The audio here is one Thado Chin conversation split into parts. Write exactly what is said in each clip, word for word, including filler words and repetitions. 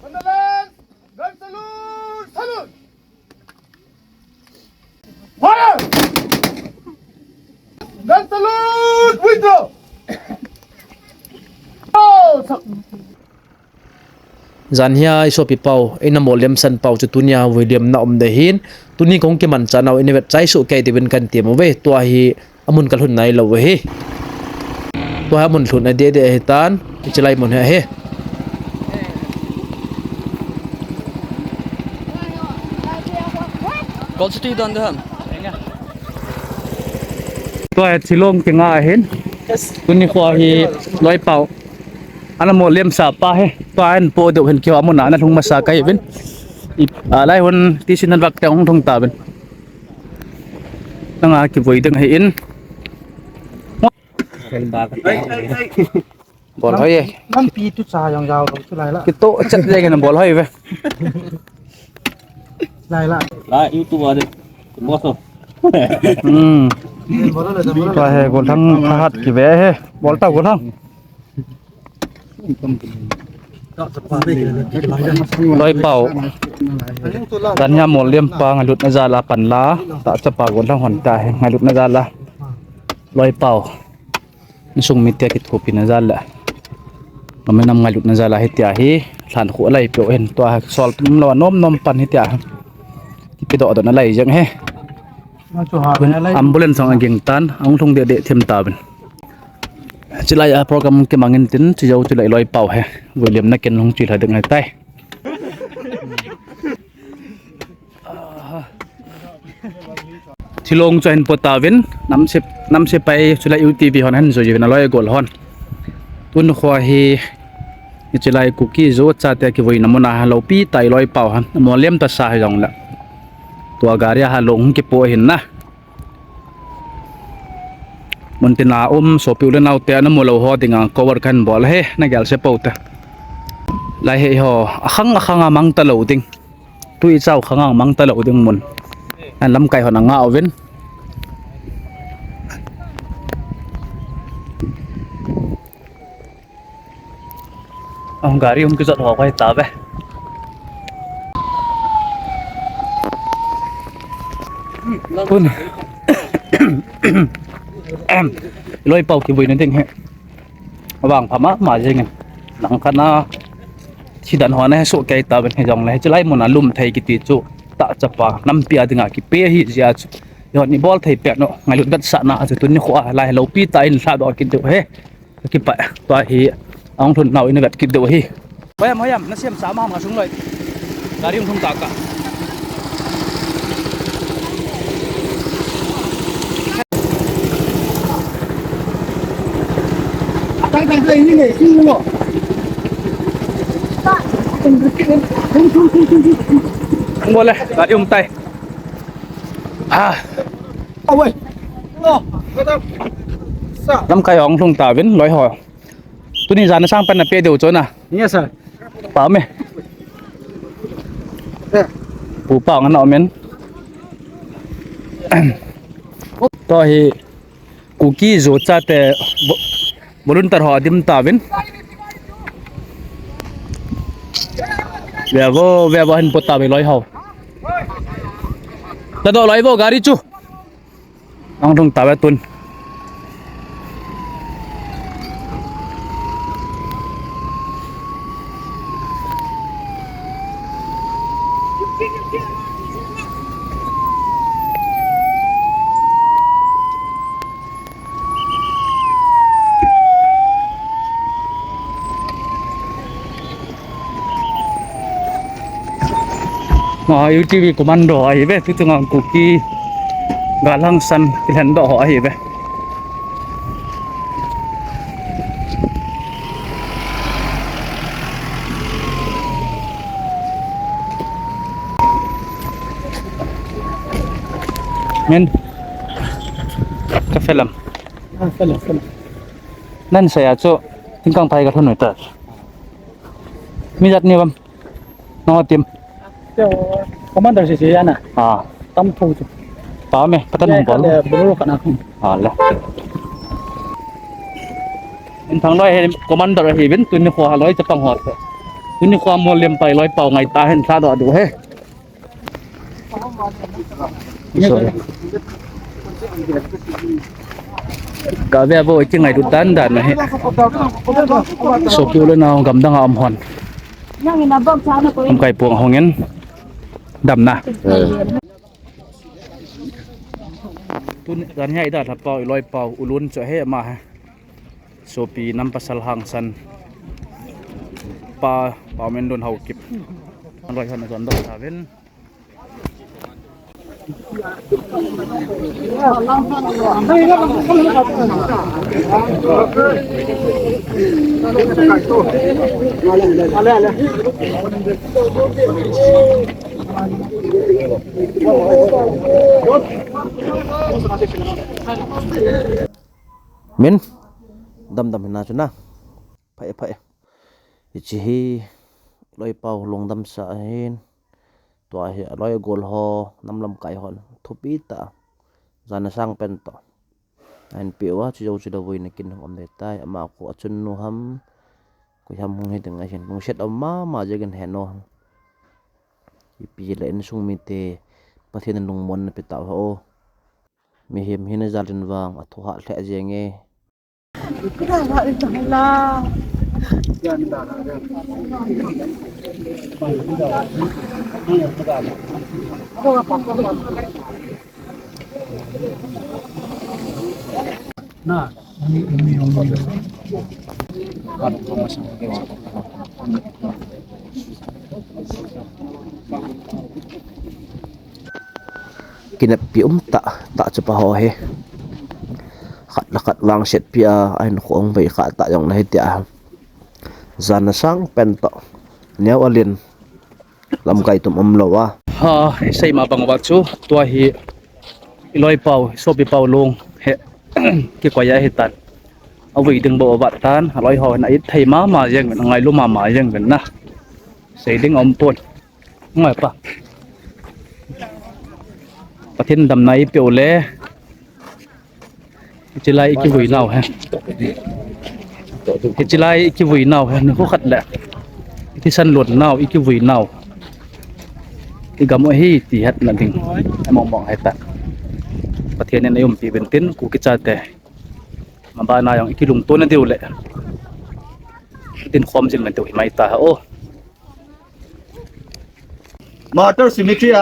Ambulance! Gun salute! Salute! Fire! Gun salute! Withdraw! Oh, sa- Jan hia i sopi pau, eina mol liam san pau chu tunia vui liam na um de hin, tuni kong kiman cha nau ina vet chai su kei ti vin kan ti mo ve, tua hi amun ka lhun nai lo hi. Tua hi amun lhun a de de hi tan, i chilai mun hi hi. Kol chuti don de han. Tua hi Shillong kinga ahin. Tuni kho hi loi pau. Ana mol liam sa pa hi. Tua hin po deuh hin kiho amun a ana lhung masa ka hi vin. I, a, lai hun ti sin nan vak te hung thung ta vin. Nanga kivui ding hi in. Bol hoi e. Nampi tu cha jong jao lo chu lai la. Kito chat le ke na bol hoi ve. Lai la. La YouTube a de. Boss. Hmm. Bol la da. Tua hi golthang thahat kive hi. Bol tau golthang. Loi pau. Jan hia mol liam pa ngailut na jal a pan la. Ta chapa golthang hon ta hi ngailut na jal a. Loi pau. Insung mite kithopi na jal a. Ngam nam ngailut na jal a hitia hi. Lhan khu lai pio hin tua sol tum lo nom nom pan hitia. Kipe doh doh na lai jeng hi. Ambulance ang aging tan, ang thung de de them ta vin. Chilai a program kimangin tin, chijou chilai loi pau hi. Vui liam na ken hung chilha ding hi tai. Shillong chu hin po ta vin, namse, namse pai chulai U T V hon hin jui vin a loi gol hon. Tun kho hi, chilai Kuki Zo chate kivuina mun a lopi tai loi pau han, mol liam ta sa hi jong la. Tua gari a ha long kipo hin na. Mun tin a um, sopi u le nau te ana mu lou ho dinga cover kan bol hi, na gel se po te. Lai hi ho, akhang akhang a mang ta lou ding. Tui chau khang a mang ta lou ding mun. An lamkai hon anga uvin. Ang gari hung kijot ho kai ta ve. Tun. Em. Loi pau kivuina ding hi. Vang pha mama jeng in. Nang kana thi dan ho na he so kei ta ven hi jong le. Chilai mun a lum thei kiti chu. Ta chapa nampi a dinga kipe hi jia chu. Yon i bol thei pet no. Ngailut vetsahna chu tuni kho a lai lopi ta in lha doh kit diu hi. Kipa, tua hi, ang thun nau in vet kit diu hi. Hoiam, hoiam, na siam sa ma ma sung loi. Gari hung thung ta ka. Atang tang sa ini ne, sing mo. Ang bole, gari hung tai. Ah. Oi. Oh, madam. Sa. Lamkai ong lhung ta vin loi ho. Tuni jan a sang pen na pe diu chu na. Yes, sir. Pa me. Sir. Pu pa ngana men. To hi Kuki Zo chate vo-, volunteer ho adim ta vin. Ve vo, ve vo hin po ta ve loi ho. Ta do loi vo gari chu. Ang thung ta ve tun. Ah, U T V commando ahi ve, tu chunga Kuki galhang san kilhen doh ho ahi ve. Men. Ka film. Ah, film, film. Nan saya chu, tingkang thai ka thun ta. Mi jat ni bam. Nang tim. Commander si si ana. Ah. Tam thu chu. Pa me, patan hung bol. Le, bro kana khum. Ah, le. In thang loi he commander hi bin tun ni kho ha loi chapang ho. Tuni kho amol lem pai loi pau ngai ta hen sa do du he. Sorry. Ka ve bo ki ngai du dan dan na he. So ki le na gam dang am hon. Am kai puang hong en. Dam na. Tun dan ngai da tha pau i loi pau ulun cho he ma he. Sopi nam pasal hangsan pa, pa men don hau kip. Loi hon don dok ta ven. Min, dam dam hina chu na. Phai, phai. Hichi hi loi pau lungdam sa ahin. Tua hi loi gol ho nam lamkai hon thupi ta. Jan a sang pen to. Ahin pe uva chu jo chu da vui na kin hong om de tai. Ama ko achun nu ham. Koi ham hung hi ding ahin. Hung set om ma ma jegin he no. Ipi le insung mite Pathen in lungmon na pe tau ho. Mihem hina jalin vang a thu ha lheh jenge. Kineppi um tah, tah chu pa ho hi. Khat le khat vangset pi a, ahin khong vei kha ta jong le hitia. Jan a sang pen to. Neo alin. Lamkai tum um lou a. Ha, i sei ma bang uva chu, tua hi i loi pau, i sopi pau lung he kikoi a hi tan. A vui ding bou a vat tan, a loi ho na i thei ma ma jeng ven, a ngailu ma ma jeng ven na. Sei ding a um pon. Ngai pa. Pathen damna i pe u le. Hichi lai i kivui nau he. Hichi lai i kivui nau he. Ni khu khat le. I thisan lut nau, i kivui nau. I gam u hi ti het na ding. Mong mong he ta. Pathen in a um pi ven tin, Kuki chate. Ma ba na jong i kilungto na diu le. Tin khom jing na diu hi mai ta ha o. Martyr Cemetery a,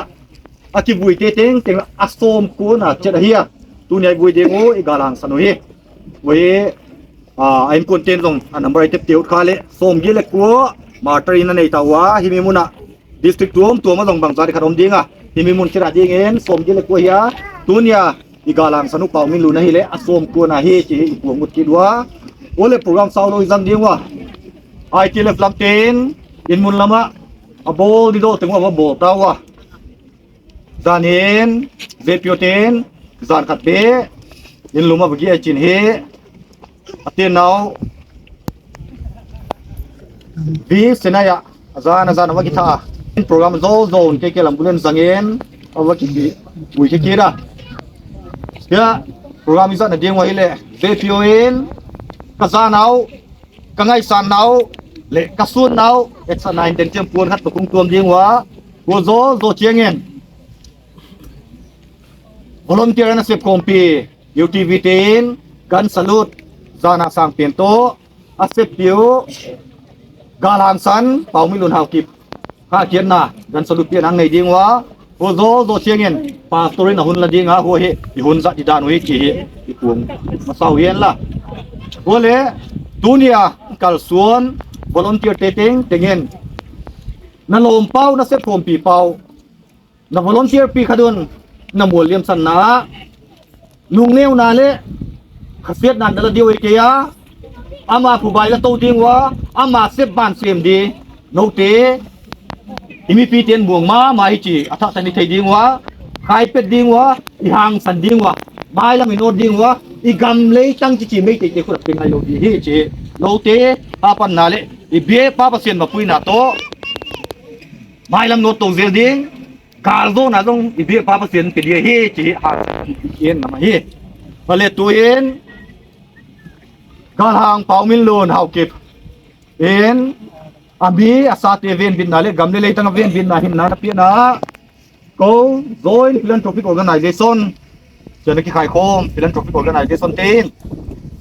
a kivui te teng teng a som ko na chet ahi a. Tunia i vui ding u i gal hangsan u hi. Vui, a, a in kun ten jong a number i tep teu kha le. Som gi le ko martyr in a nei ta uva, himi mun a district tuam tuam a jong bang jat khat om ding a. Himi mun chet a ding in som gi le ko hi a. Tunia i gal hangsan u Paominlun ahi le a som ko na hi chi hi i kuang ut kit uva. O le program sao lou i jang ding uva. I T L F lam ten, in mun lama, a bol di do teng uva bol ta uva. Jan in, V P O ten, jan khat be, in lum a bagi a chin he, a ten nau, vi senaya, a jan, a jan, a va kitha, in program zo zo, in ke ke lam bulen zang in, a va ki, ui ke ke da. Ya, program i zat na ding uva hi le, V P O in, ka jan nau, ka ngaisang nau, le ka sun nau, et sa nine ten chem puan khat to kung tuam ding uva, ko zo, zo chiang in. Volunteer na sep khompi, U T V ten, gun salute, jan a sang pen to, a sep piu, gal hangsan, Paominlun Haokip. Kha kian na, gun salute pian ang nei ding uva. Ho zo, zo chiang in, pastor in a hun la ding a, ho hi, i hun zat di dan u hi chi hi, i kuang. Masau hian la. Ho le, tunia, kalsuan, volunteer te teng, teng in. Na lom pau, na sep khompi pau. Na volunteer pi khat un, na mol liam san na. Nung neu na le, khasiat nan dala diu e kei a, ama phubai la to ding uva, ama sep ban sem di, note, i mipi ten buang ma, ma hi chi, a thah tani thei ding uva, khai pet ding uva, i hangsan ding uva, mai lam i not ding uva, i gam lei tang chi chi mei te te khut a pe ngai lo di hi chi, note, pa pan na le, i bie pa pa sian ma pui na to, mai lam not to zel ding, Kal zo na zong i bia pa Pasian pe dia hi, ci hi ha, i en nama hi. Pale tu in, Galhang Pau Min Lun Haokip in, Ami asate venbitna le gam le leitang a venbitna hinna napehna. Ko, Joint Philanthropic Organization, chana kikhai khom, Philanthropic Organization tein.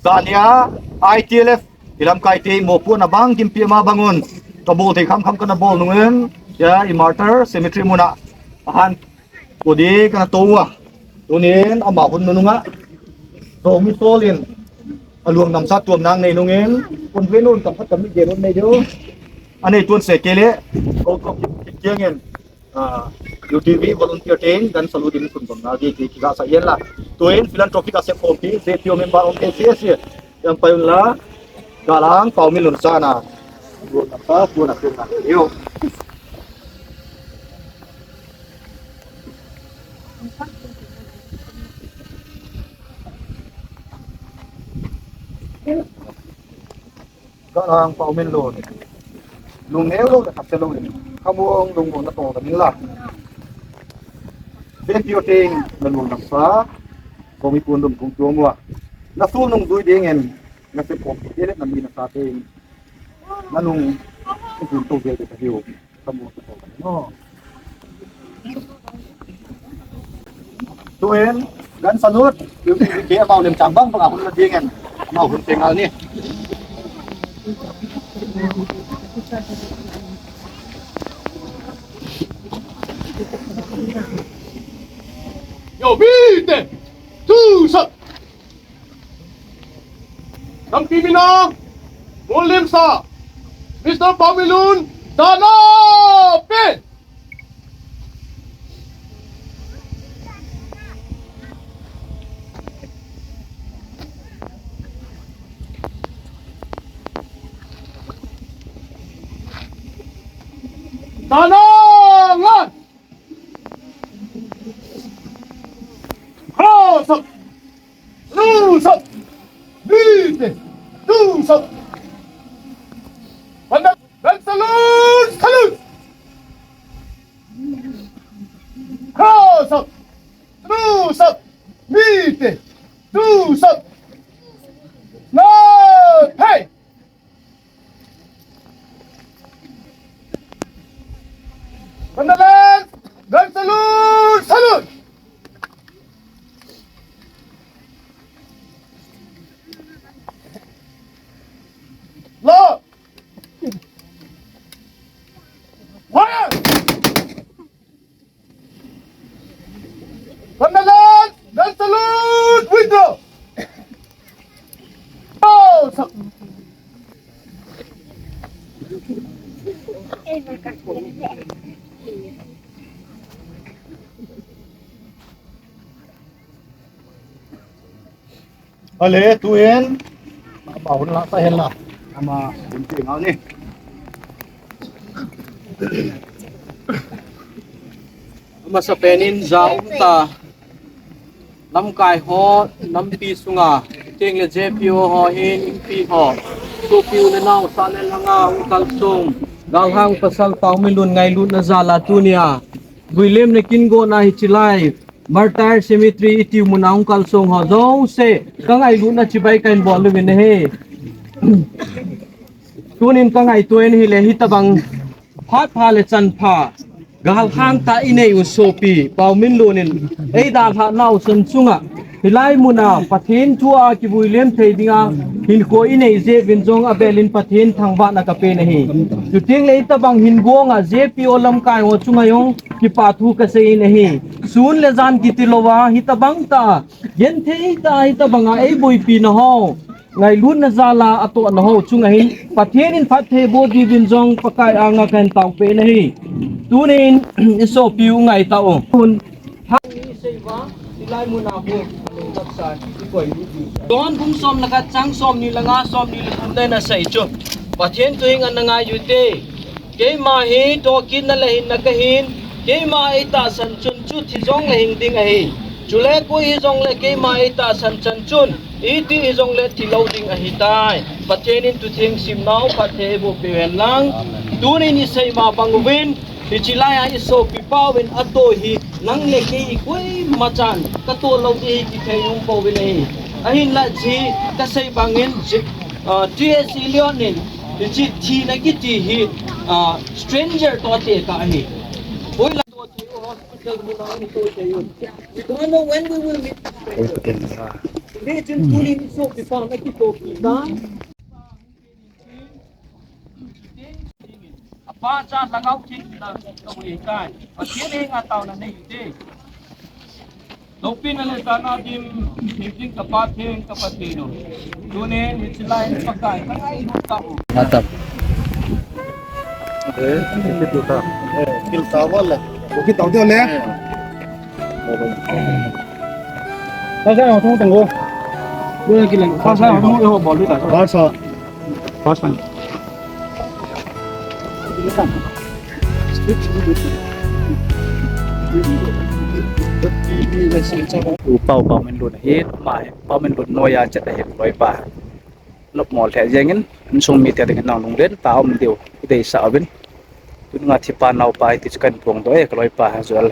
Jania, I T L F, ilamkai te, mopohna bangkim pia ma bangun. Kabol thei khamkham kana bol nungin, ya, i martyr cemetery muna. Ahan, kodi kana toua. Tunin, ama hun nununga. Zomi solin. Aluang namsa tuam nang nei nungin. Kun venun, kam khat kam ni genun nei deu. Anei tuan se kele. Ko, ko, ki, ki, kiangin. Ah, U T V volunteer tein, gan salu din kun bang na, ki, ki, ki, ga sa yen la. Tuin philanthropic asep khompi, J P O member om K C S, yang payun la, galang, pau min lun sana. Tuan na, tuan na, tuan na, yo. Galang pau min lun. Lung neo lo le khat se lo in. Khamuang lung mo na tong ta min la. Ven pio teng na lung nam sa. Kong i pun dum kung tuang wa. Na su nung dui ding en. Na se pom te le na mi na sa teng. Na nung kung to ve te ta hiu. Tuin, gan salute, U T V ke amau lim chang bang bang a hun la ding en, amau hun tengal ni. Yo, mite, tu sat. Nampi mina, Mulim sa, Mister Pamilun, Dana Pin. Dana Ngan. Cross up. Loose up. Mite. Loose up. Banda. Banda loose. Loose. Cross up. Loose up. Mite. Loose up. No. Hey. Banda left, gun salute, salute! Low! Fire! From the left, the salute, withdraw. Oh, so- Ale, tuin, ama hun la ta hen la. Ama hun ti ngau ni. Ama sa penin ja um ta. Lamkai ho, nampi sunga. Teng le J P O ho hin, Inpi ho. Sopi u le nao, sa le langa, u kal sung. Galhang pasal pau mi lun ngai lut na ja la tunia. Guilem ne kin go na hi chilai. Martyr Cemetery i tiu muna hung kalsong ho jouse, ka ngailutna chibai kahin bol uvin ahi. Tunin ka ngaito in ahile hitabang phat pha le chan pha, galhang tah i nei u sopi, Pau Min Lun in, ei dalhah nau san chunga, hilai muna Pathen thu a kivui lem thei dinga, hinkho i nei jeh uvin jong abel in Pathen thangvahna ka pen ahi. Chuteng le hitabang hin gonga J P O lamkai ho chunga jong, Kipa thu kasei in ahi. Sun le jan kiti louva, hitabang tah a, genthei tah a, hitabang a ei boipi na ho, ngailutna jal a atoh na ho chunga hin, Pathen in phatthei boh diuvin jong Pakai anga kahin taopi in ahi. Tunin, i sopi u ngai tau. Tun, ha, i sei uva, hilai muna bou, a lou taksa, i koi u. John bung som le khat chang som ni le nga, som ni le thum na sei chu. Pathen thu hing ana ngai ute. Keima hi tohkitna le hinna kahin, keima eitahsan chun chu thi jongle hing ding ahi. Chule koi hijongle keima eitahsan chan chun, iti hijongle thi lou ding ahitai. Pathen in thutheng simnau phatthei eiboh peh u hen lang. Tunin i seima bang uvin, hiche laiya i sopi Pau in atoh hi, nang le kei koima chan, katoh lou ding hi kithei um pouvin ahi. Ahinla hiche, kasei bangin, ah, T S Eliot in, Hiche thina kiti hi, ah, stranger toh tekah ahi. Hoilai toh thei u, hospital mun a toh thei u. We don't know when we will meet stranger. Hijeh chun tuni nikho kipa na kitoh kit tan. Apa cha Lhagao Theng na ka ui tai. Pathen henga taona nei te. Loupina le jana dim, theng ding ka Pa theng ka Pathen u. Tuni hiche lai Pakai ka ngailut tau. Atam. Eh, kitu ta. Eh, kil ta wala. Kit tau de le. Eh. Sa sa ho tung tang go. Sa sa ho tung ho bol ta. Sa sa. First one. Upa, upa min lut ahi, ma, upa min lut noiya chet ahi, loipa. Lop mol the jengin, insung mite dingin nang lunglen tah a um diu, i deisah uvin. Tun nga thipa naopa iti chu kan phong doh e, ka loipa Joel.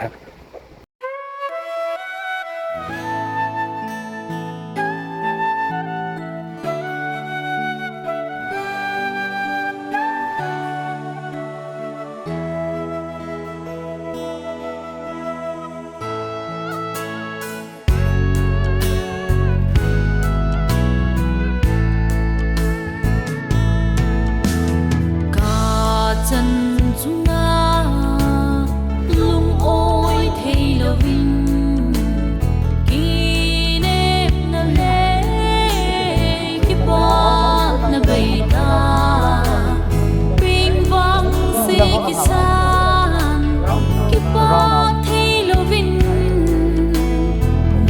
Ka chan chunga lung-oi thei louvin, kinepna le kipana bei ta, ping vang se kisan, kipa thei louvin,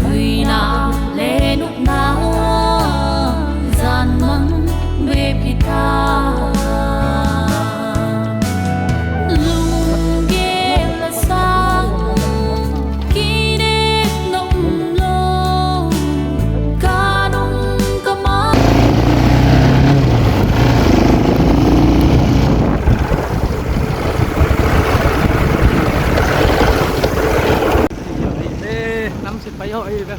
nuina le nu na jan mang be phi ta. Lunggel la sang, kinepna um lou, ka nung ka man. Eh, nam se pai ho, eh,